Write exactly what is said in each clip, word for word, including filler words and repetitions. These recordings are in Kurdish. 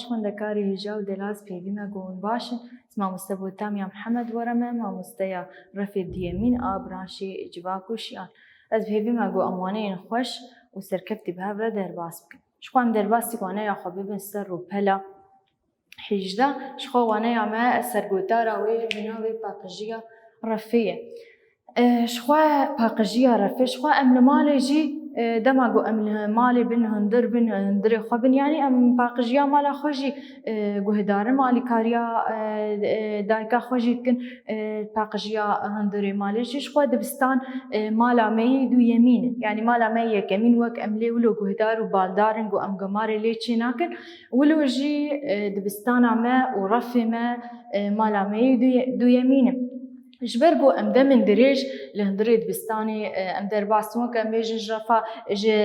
Xwendekarê hêja û delal, pêvî me ku hûn baş in. Ez mamoste Botamya Mihemed were me, mamosteya refê duyemîn a branşê civak û şiyan. Ez pêvî me ku em waneyên xweş û serkeftî bi hev re derbas bikin. Ji xwe em derbasî waneya xwe bibin ser rûpela hêjdeh. Ji xwe waneya me sergotara wê bi navê paqijiya refê ye. E, ji xwe paqijiya refê, ji xwe em li malê jî, e, dema ku em li malê bin, hundir bin, hundirê xwe bin, yanî em paqijiya mala xwe jî, e, guhdarin, alîkariya, e, e, dayika xwe jî dikin, e, paqijiya hundirê malê jî. Ji xwe dibistan, e, mala me yê duyemîn e. Yanî mala me yekemîn, wek em lê wilo guhdar û baldar in ku em gemarê lê çênakin, wilo jî, e, dibistana me û refê me, e, mala me yê duye-, duyemîn e. Ji ber ku em demên dirêj li hundirê dibistanê, e, em derbas in, weke em bêjin ji refa, ji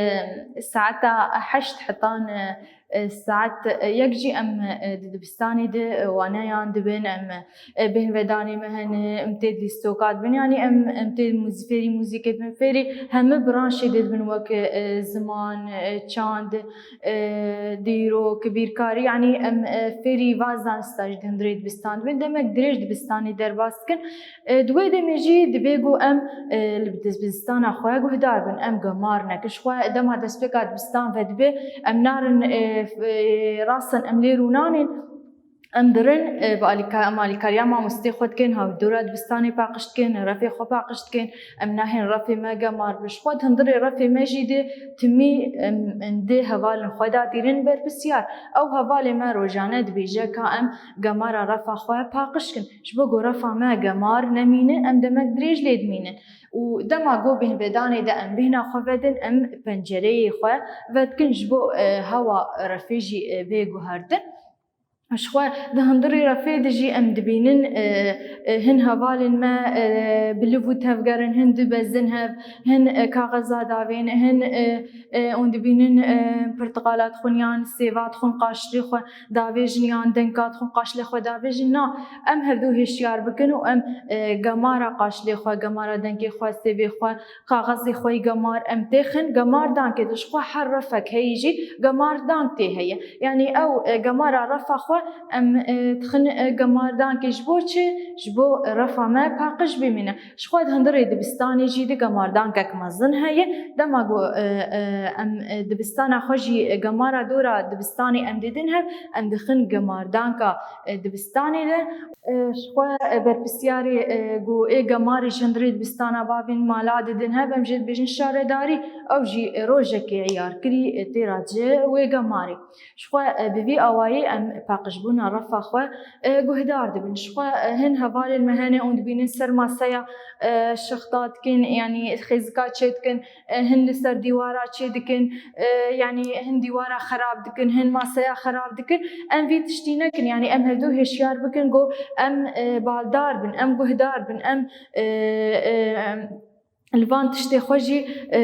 saeta heşt hetan, e, e, saet, e, yek jî em, e, di dibistanê de, e, waneyan dibin, em, e, bêhnvedanê me hene, em tê di lîstoka dibin, yanî em, em tê muzî-, fêrî muzîkê dibin, fêrî hemî branşê de dibin, weke, e, ziman, e, çand, e, dîrok, bîrkarî, yanî em, e, fêrî van zanista jî di hundirê dibistan dibin. Demek dirêj dibistanê derbas dikin. E, di wê demê jî divê ku em, e, li dibistana xwe guhdar bin, em gemar nekin. Ji xwe dema destpêka dibistan vedibe, em narin, e, f-, e, rast in, em lê rûnanên. Em dirin, e, bi alîka-, em alîkariya mamostê xwe dikin, hawdora dibistanê paqij dikin, refê xwe paqij dikin, em nahên refê me gemar bin. Ji xwe di hundirê refê me jî dê timî, em, em dê hevalên xwe da dîrin berpirsiyar. Ew hevalê me rojane dibêje ka em gemara refa xwe paqij kin. Ji bo ku refa me gemar nemîne, em demek dirêj lê dimînin. Û dema ku bêhnvedanê de em bêhna xwe vedin, em pencereyê xwe vedikin ji bo, e, hewa refê jî, e, bê guhertin. Ji xwe di hundirê refê de jî em dibînin, e, e, hin hevalên me, e, bi liv û tevger in, hin dibezin hev, hin, e, kaxeza davên, hin, e, e, hûn dibînin, e, pirtiqala dixwin yan sêva dixwin, qaşilê xwe davêjin yan denka dixwin, qaşilê xwe davêjin. Na, em hevdu hişyar bikin û em, e, gemara qaşilê xwe, gemara denkê xwe, sêvê xwe, kaxezê xwe yî gemar em têxin gemar dankê de. Ji xwe her refek heyî jî gemar dank tê heye. Yanî ew, e, gemara refa xwe em, e, dixin, e, gemar dankê ji bo çi? Ji bo refa me paqij bimîne. Ji xwe di hundirê dibistanê jî di gemar dankek mezin heye. Dema ku, e, e, em, e, dibistana xwe jî, e, gemara dora dibistanê em didin hev, em dixin gemar danka, e, dibistanê de. E, ji xwe, e, berpirsiyarê, e, ku ê gemarê ji hundirê dibistana bavên mala didin hev, em jê dibêjin şaredarî, ew jî, e, rojekê eyarkirî, e, tê ra ci wê gemarê. Ji xwe, e, bi vî awayî em paqijbûna refa xwe, e, guhdar dibin. Ji xwe, e, hin hevalên me hene hûn dibînin ser maseya, e, şixta dikin, yanî xêzika çêdikin, e, hin li ser dîwara çêdikin, e, yanî hin dîwara xerab dikin, hin maseya xerab dikin. Em vî tiştî nekin, yanî em hevdu hişyar bikin ku em, e, baldar bin, em guhdar bin, em, e, e, em li van tiştê xwe jî, e,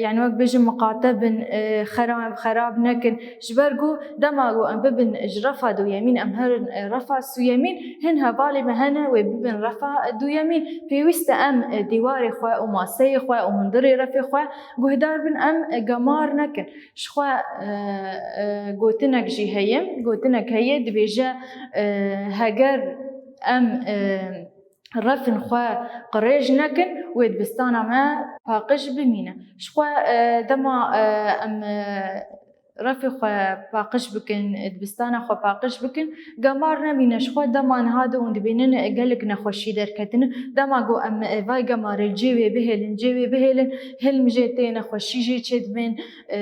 yanî wek bêjin miqate bin, e, xera-, xerab nekin. Ji ber ku dema ku em bibin ji refa duyemîn, em herin, e, refa suyemîn, hin hevalê me hene wê bibin refa duyemîn. Pêwîst e em, e, dîwarê xwe û maseyê xwe û hundirê refê xwe guhdar bin, em, e, gemar nekin. Ji xwe, e, e, gotinek jî heye, gotinek heye dibêje, e, heger em, e, refin xwe qirêj nekin, wê dibistana me paqij bimîne. Ji xwe, e, dema, e, em, e, refê xwe paqij bikin, dibistana xwe paqij bikin, gemar nemîne. Ji xwe dema niha de hûn dibînin, e, gelek nexweşî derketine. Dema ku em, e, vay gemarê cê wê bihêlin, cê wê bihêlin, hilm jê tê, nexweşî jê çêdibên, e,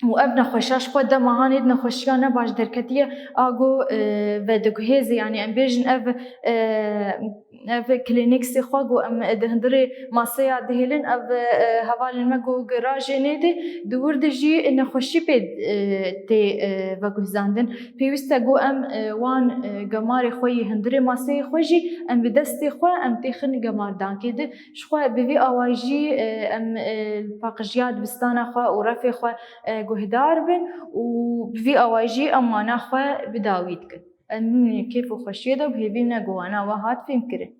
û ev nexweşa ji xwe dema hanê di nexweşiya ne baş derketiye, a ku, e, vediguhêze, yanî em bêjin ev, e, ev klînîksê xwe ku em di hundirê maseya dihêlin, ev, e, hevalên me ku gira jê nêdê, di wir de jî nexweşî pê, e, tê, e, veguhzandin. Pêwîst e ku em, e, wan, e, gemarê xwe yê hundirê maseyê xwe jî em bi destê xwe em têxin gemardankê de. Ji xwe bi vî awayî jî, e, em, e, paqijiya dibistana xwe û refê xwe, e, guhdar bin û bi vî awayî jî em wana xwe bi dawî dikin. Em bimînin kêf û xweşiyê de û bi hêvî ne ku wana we hat fêmkirin.